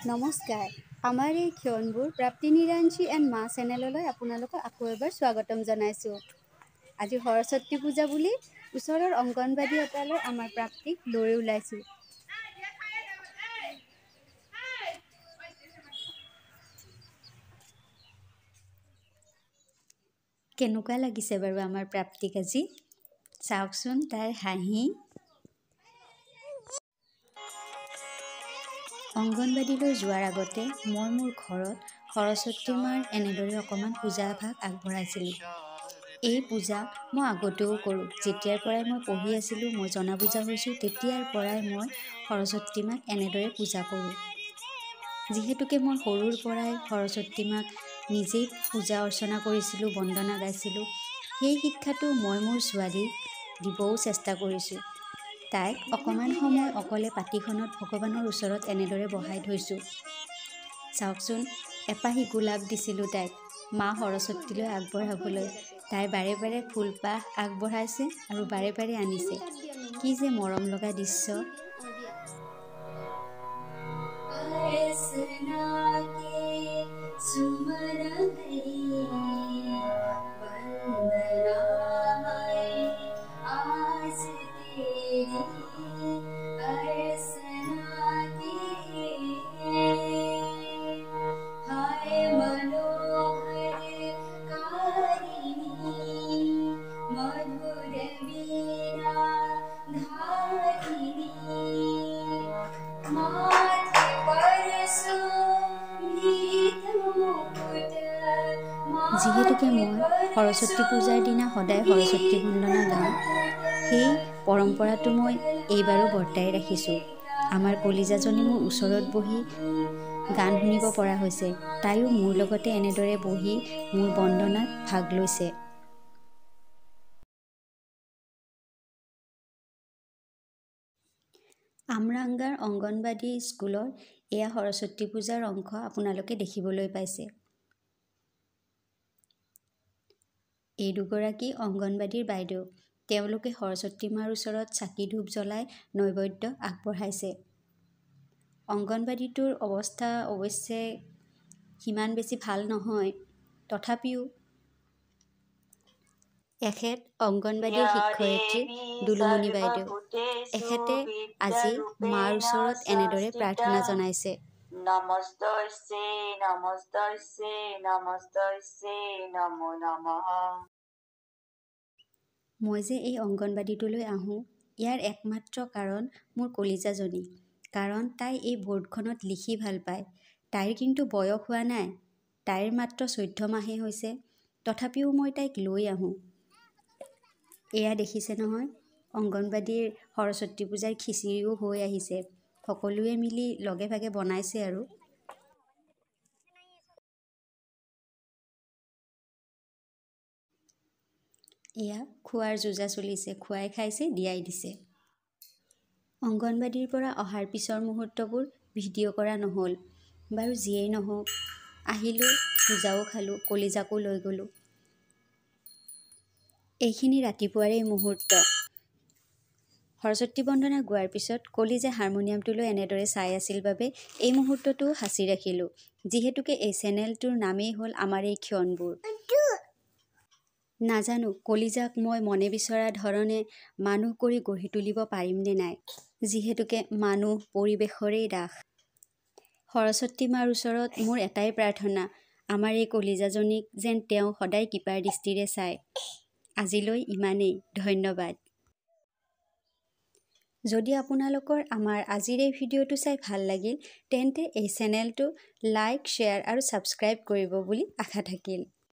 নমস্কাৰ, আমাৰ এই ক্ষণবোৰ প্ৰাপ্তি নিৰাঞ্চি এণ্ড মা চেনেললৈ আপোনালোকক আকৌ এবাৰ স্বাগতম জনাইছোঁ। আজি সৰস্বতী পূজা বুলি ওচৰৰ অংগনবাদী এটালৈ আমাৰ প্ৰাপ্তিক লৈ ওলাইছোঁ। কেনেকুৱা লাগিছে বাৰু আমাৰ প্ৰাপ্তিক আজি? চাওকচোন তাইৰ হাঁহি। অংগনবাদীলৈ যোৱাৰ আগতে মই মোৰ ঘৰত সৰস্বতী মাৰ এনেদৰে অকণমান পূজা ভাগ আগবঢ়াইছিলোঁ। এই পূজা মই আগতেও কৰোঁ। যেতিয়াৰ পৰাই মই পঢ়ি আছিলোঁ, মই জনা বুজা হৈছোঁ, তেতিয়াৰ পৰাই মই সৰস্বতী মাক এনেদৰে পূজা কৰোঁ। যিহেতুকে মই সৰুৰ পৰাই সৰস্বতী মাক নিজেই পূজা অৰ্চনা কৰিছিলোঁ, বন্দনা গাইছিলোঁ, সেই শিক্ষাটো মই মোৰ ছোৱালীক দিবও চেষ্টা কৰিছোঁ। তাইক অকণমান সময় অকলে পাতিখনত ভগৱানৰ ওচৰত এনেদৰে বহাই থৈছোঁ। চাওকচোন, এপাহি গোলাপ দিছিলোঁ তাইক মা সৰস্বতীলৈ আগবঢ়াবলৈ। তাই বাৰে বাৰে ফুলপাহ আগবঢ়াইছে আৰু বাৰে বাৰে আনিছে। কি যে মৰম লগা দৃশ্য! যিহেতুকে মই সৰস্বতী পূজাৰ দিনা সদায় সৰস্বতী বন্দনা গাওঁ, সেই পৰম্পৰাটো মই এইবাৰো বৰ্তাই ৰাখিছোঁ। আমাৰ কলিজাজনী মোৰ ওচৰত বহি গান শুনিব পৰা হৈছে। তাইও মোৰ লগতে এনেদৰে বহি মোৰ বন্দনাত ভাগ লৈছে। আমৰাংগাৰ অংগনবাদী স্কুলৰ এয়া সৰস্বতী পূজাৰ অংশ আপোনালোকে দেখিবলৈ পাইছে। এই দুগৰাকী অংগনবাদীৰ বাইদেউ, তেওঁলোকে সৰস্বতী মাৰ ওচৰত চাকি ধূপ জ্বলাই নৈবেদ্য আগবঢ়াইছে। অংগনবাদীটোৰ অৱস্থা অৱশ্যে সিমান বেছি ভাল নহয়, তথাপিও এখেত অংগনবাদীৰ শিক্ষয়িত্ৰী দুলুমণি বাইদেউ। এখেতে আজি মাৰ ওচৰত এনেদৰে প্ৰাৰ্থনা জনাইছে। নমস্তস্যৈ নমস্তস্যৈ নমস্তস্যৈ নমো নমঃ। মই যে এই অংগনবাদীটোলৈ আহোঁ, ইয়াৰ একমাত্ৰ কাৰণ মোৰ কলিজাজনী। কাৰণ তাই এই বৰ্ডখনত লিখি ভাল পায়। তাইৰ কিন্তু বয়স হোৱা নাই, তাইৰ মাত্ৰ 14 মাহহে হৈছে, তথাপিও মই তাইক লৈ আহোঁ। এয়া দেখিছে নহয়, অংগনবাদীৰ সৰস্বতী পূজাৰ খিচিৰিও হৈ আহিছে। সকলোৱে মিলি লগে ভাগে বনাইছে আৰু। এয়া খোৱাৰ যো-জা চলিছে, খুৱাই খাইছে, দিয়াই দিছে। অংগনবাদীৰ পৰা অহাৰ পিছৰ মুহূৰ্তবোৰ ভিডিঅ' কৰা নহ'ল। বাৰু যিয়েই নহওক, আহিলোঁ, পূজাও খালোঁ, কলিজাকো লৈ গ'লোঁ। এইখিনি ৰাতিপুৱাৰে মুহূৰ্ত। সৰস্বতী বন্দনা গোৱাৰ পিছত কলিজে হাৰমনিয়ামটোলৈ এনেদৰে চাই আছিল বাবে এই মুহূৰ্তটোও সাঁচি ৰাখিলোঁ। যিহেতুকে এই চেনেলটোৰ নামেই হ'ল আমাৰ এই ক্ষণবোৰ। নাজানো কলিজাক মই মনে বিচৰা ধৰণে মানুহ কৰি গঢ়ি তুলিব পাৰিম নে নাই, যিহেতুকে মানুহ পৰিৱেশৰেই দাস। সৰস্বতী মাৰ ওচৰত মোৰ এটাই প্ৰাৰ্থনা, আমাৰ এই কলিজাজনীক যেন তেওঁ সদায় কৃপাৰ দৃষ্টিৰে চায়। আজিলৈ ইমানেই, ধন্যবাদ। যদি আপোনালোকৰ আমাৰ আজিৰ এই ভিডিঅ'টো চাই ভাল লাগিল, তেন্তে এই চেনেলটো লাইক, শ্বেয়াৰ আৰু ছাবস্ক্ৰাইব কৰিব বুলি আশা থাকিল।